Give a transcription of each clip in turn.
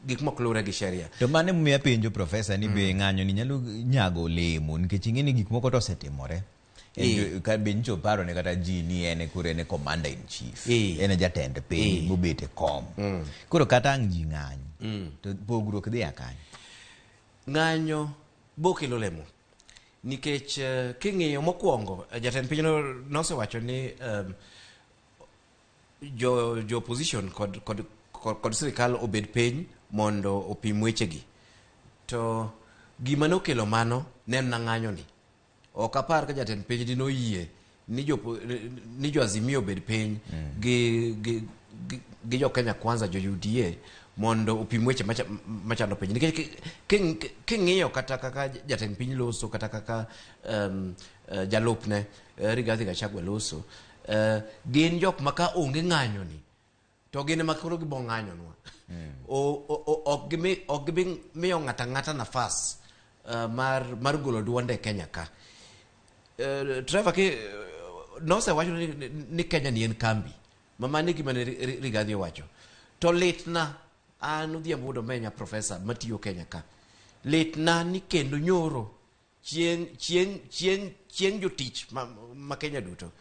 gik mok luwre gi sheria. To mano emomiyo apenjo profesa ni be ng'anyo ni nyalo nyago olemo nikech ing'e ni gik moko to osetimore. En ka be nyicho paro ne kata ji ni en e koro en e commander in chief. En e jatend piny mobet e kom. Koro kata ang' ji ng'any to pogruok dhi a kanye? Ng'anyo bokelo olemo nikech king'iyo mokwongo jatend piny nosewacho ni jo opposition kod sirikal obed piny mondo opim wechegi. To gima nokelo mano ne en ng'anyo ni. Ok apar ka jatend piny dinoyie ni jo Azimio obed piny gi jo Kenya Kwanza, jo UDA, mondo opim weche machando piny, nikech king'iyo kata kaka jatend piny loso, kata kaka jalupne Rigathi Gachagua loso, gin jok ma ka onge ng'anyo ni to gin ema koro gibo ng'anyonwa. Ok gibi miyo ng'ato ang'ata nafas mar golo duonde e Kenya ka. Trevor, ki nosewacho ni Kenya ni en kambi ma mano e gima ne Rigathi owacho. To litna an Odhiambo Wuod Omenya, profesa matiyo Kenya ka, litna ni kendo nyoro chieng' jotich ma Kenya duto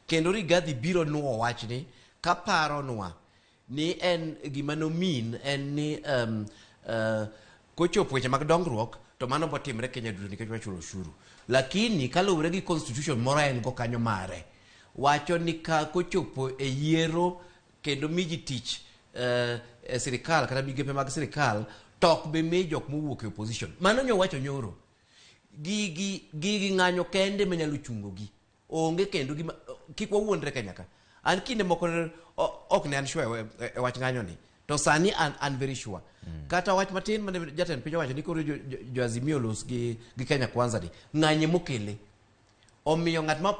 kendo Rigathi biro nuo wachni kaparonwa ni en gima nomin en ni kochopo weche mag dongruok to mano botimre Kenya duto nikech wachulo ushuru. Lakini kaluwore gi constitution moro en go kanyo mare wacho ni ka kochopo e yiero kendo miji tich e sirikal kata migepe mag sirikal to ok bi mi jok mowuok e opposition. Mano nyowacho nyoro. Gigi ng'anyo kende manyalo chungo gi onge kendo gima kik wawuondre Kenya ka. An kinde moko ok ne an sure e wach ng'anyo ni, to sani an very sure. Kata wach matin mane jatend piny owacho ni koro jo Azimio olos gi Kenya Kwanza ni ng'anye mokele. Omiyo ng'at ma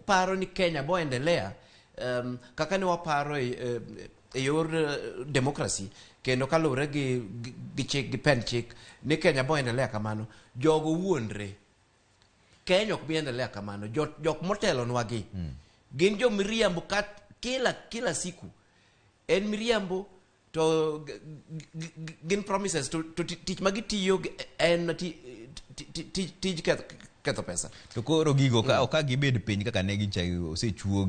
paro ni Kenya bo endelea kaka ne waparo e yor democracy kendo kaluwore gi chik gi pend chik ni Kenya bo endelea kamano, jogo wuondre. Kenya ok bi endelea kamano. Jok motelonwa gi gin jo miriambo kat kila siku en miriambo to gin promises to tich ma gitiyo en tij ketho pesa. To koro gigo ka ok gibed piny kaka ne gicha osechuog.